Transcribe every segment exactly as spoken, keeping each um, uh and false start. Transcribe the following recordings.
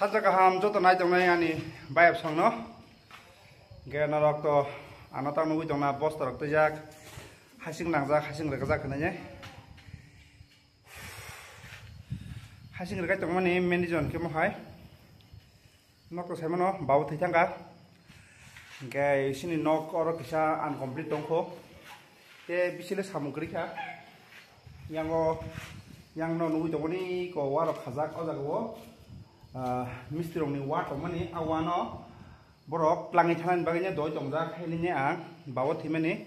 Sacha kaham joto nai tongnai ani bayap songno. Ge norok to ano tang nugui tongna bosta rok twijak. Hasing nangjak, hasing rwkjak hinwi. Hasing rwkai tongmani main reason khe mohai. Nok to saimano babo thwi thangkha. Hingke sini nok oro kisa uncomplete tongkho. Te bisile samung kwrwi kha. Yango, yang no nugui tongmani ko warok khajak o jaga o. Ah, mistri rokni wa tongmani a wano borok tlangwi thanani bagwi doi tongjak, haini ang babo thwimani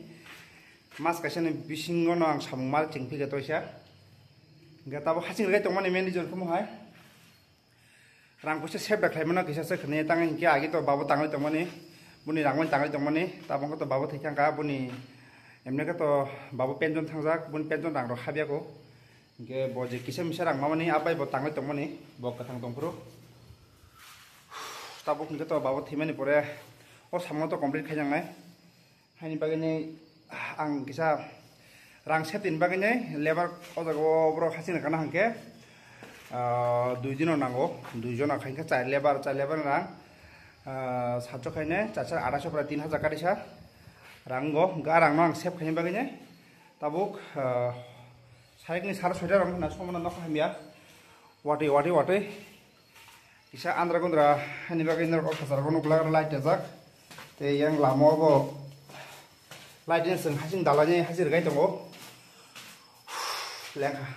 mas kaisa ni bisingo no ang samung mar chengphi khe toisa. Hingke tabuk hasing rwkai tongmani main reason khe mohai. Rang puisa save da khlaimano kisa se khwnwi tang hinkhe agi to babo tangwi tongmani, boni rang bai tangwi tongmani, tabuk to babo thwi thangkha, boni emne khe to babo pension thangjak, boni pension rang rok habya ko. Hinkhe bo je kisa misa rang mamani abai bo tangwi tongmani, bo kwthang tongphuru. Tabuk hinkhe to babo thwimani pore o samung to complete khaijaknai. Haini bagwi ni ang kisa rang save ni bagwi ni lebar o jaga o borok hasing rwkana hwnkhe, ah, dui dino nango, dui jona khaikhe char lebar, char lebar ni rang, ah, satso khaine char char athaiso prai tin hajar karisa rang go, hwnkhe a rang no ang save khaini bagwi ni tabuk, ah, sarik ni saro soita rok wngkha na somano nokha hamya watwi, watwi, watwi. Kisa andra gundra hani bagwi norok o kwcharo nukla light rwjak. Tei yang lama o bo light ni chwng hasing dalani hasing rwgwi tongo. Lengkha.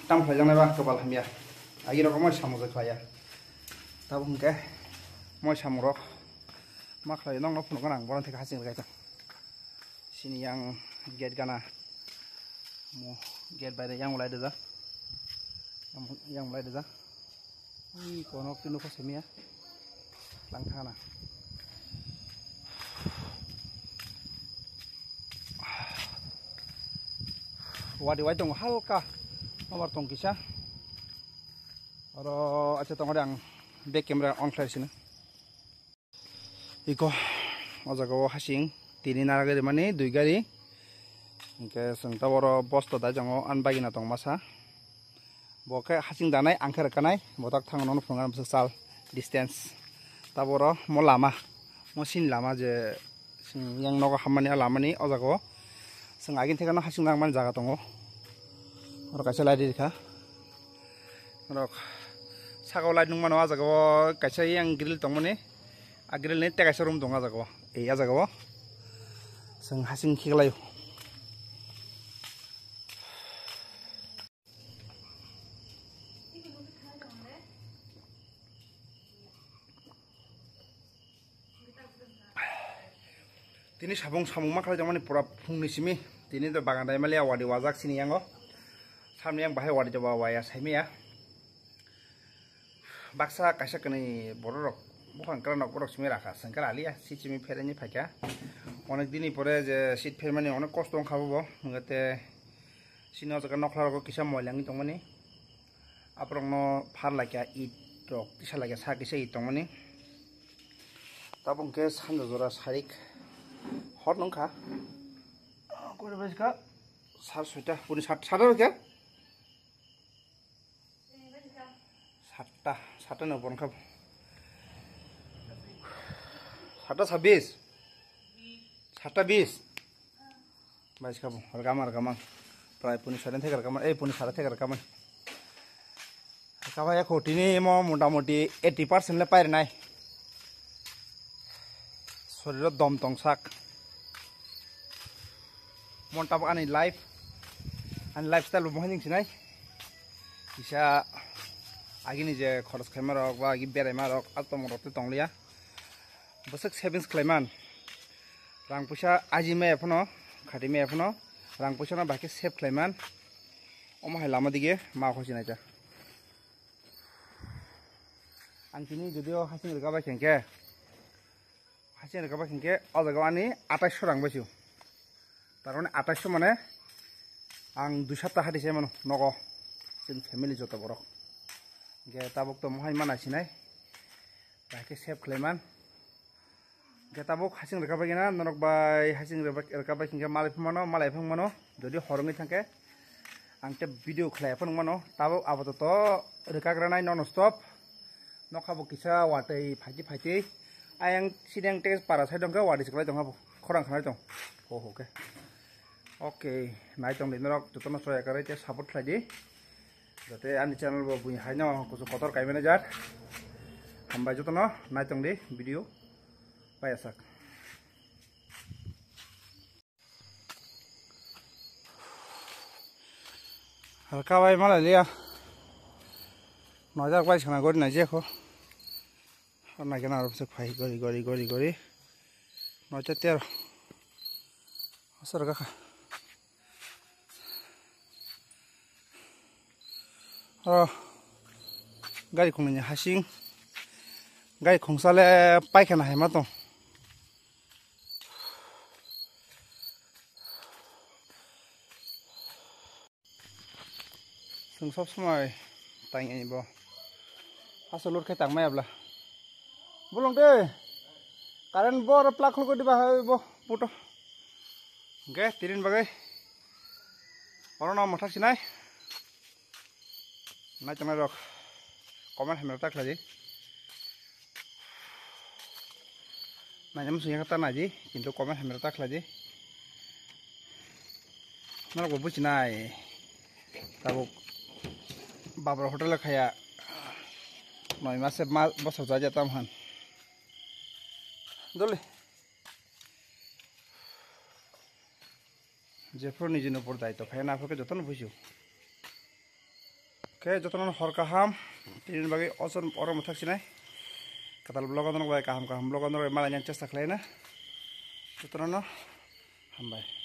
Tam khlaijaknai ba kwbal hamya. Agi rok moi samung se khlaiya. Tabuk hwnkhe moi samung rok ma khlai nokno phunukgwi ang bono thik hasing rwgwi tong. Sini yang gate gana. Mo gate bai yang ulai dajak. Yang, yang ulai dajak. Ui, kono kinu ko semia. Lang thana. Wadi wai tong halka. Nomor tong kisa. Oro acha tong ang back camera on khlai sini. Iko, o jaga o hasing tini nara gari mani dui gari. Hingke chwng ta oro bosta dai tongo, ani bagina tong masa. Bo khe hasing danai, ang khe rwkanai, botak thang nono phunukgana bwswk chal distance. Taboro mo lama, mo sini lama je chwng yang nogo hammani a lamani o jaga o. Chwng agini thekano hasing nangmani jaga tongo. Oro kaisa light rikha. Norok saka o light nukmano, ah jaga o kaisa yang grill tongmani. Ah grill ni tei kaisa room tongo ah jaga o. Ei ah jaga o. Chwng hasing khiklaio. Tini sabung samung ma khlai tongmani pura phungni simi. Tini to bagan dai mali awadi wajak sini yango. Samni yang bahai wadi jaba waya saimiya. Baksa kaisa kani borok rok bukhang kra nok borok simi rakha sengkar aliya si simi phereni phaikha. Onek dini pore je seat phermani onek kosto wngkha bo. Hingate sini o jaga nokla rogo kisa moilangwi tongmani. Aborokno phar laikha it rok kisa laikha sa kisa it tongmani. Tabuk hwnkhe sanja jora sarik hor nungkha. Koi bai kha sar soita puni sat sat bai kha. Satta satta no bon kha. Satta sabis. Satta bis. Bai sikha bo, rwkama, rwkama. Prai puni sare thek rwkama, ei puni sare thek rwkama. Rwkama ya khotini mo motamoti eighty percent le pairwnai. Soriro dom tongsak. Mon tabuk ani life, ani lifestyle bo mohai ning sinai. Kisa agini je khoros khaima rok ba agi beraima rok, a tongma rok te tongliya. Bwswk savings khlaiman. Rang puisa aji maya phano, khati maya phano, rang puisa no bahai khe save khlaiman. Omo hai lama dige ma khoi sinai ta. Ang tini jodio hasing rwka bai khe, hasing rwka bai khe o jaga o ani atais rang bai sio. Tar mane atais mane ang dui sapta hati se mano nogo. Chini family joto borok. Ge tabuk to mohai mana sinai. Bahai khe save khlaiman. Hingke tabuk hasing rwka bai gana, norok bai hasing rwka bai hingke malai phung mano, malai phung mano, jodi hor wngwi thangkhe ang tei video khlai phung mano, tabuk apato to rwkak ranai non stop, Nokha bo kisa watwi phaiti phaiti. Ayang sidang tes para sai dongkha, watwi siklai tongkha bo. Khorang khanai tong. Ho ho khe. Okay, nai tong di norok jotono soya karai te support khlai di. Jate ani channel bo bui haino kuchu kotor kai manager. Hambai jotono nai tong di video. Payasak. Halka bai malai liya. Nojak bai sana gori nai jekho. Nai kena arok se phai gori gori gori gori. Noita ter. Asar kaka. Oh. Gari khungni hasing. Gari khungsale paikhana hai ma tong. Chwng sob somoi tang ani bo. Aswk load khe tang maya bla. Bolong de. Current bo oro plug khulgo diba hai bo puto. Hwnkhe tinin bagwi. Oro no mwthak sinai. Nai tongnai rok. Comment hamya ta khlai di. Naina muchung yakha ta nai di, kintu comment hamya ta khlai di. Norok bo buchinai. Tabuk Babra hotel o khaya. Noi mase ma bosor jaja tam han. Dole. Jephru nijini upor daitw khaina, aphuru khe jotono bujiu. Khe jotono hor kaham, tini bagwi oson oro mwthak sinai. Kwtal vlog o norok bai kaham kaham vlog o norok bai malaina chesta khlaina. Jotono hambai.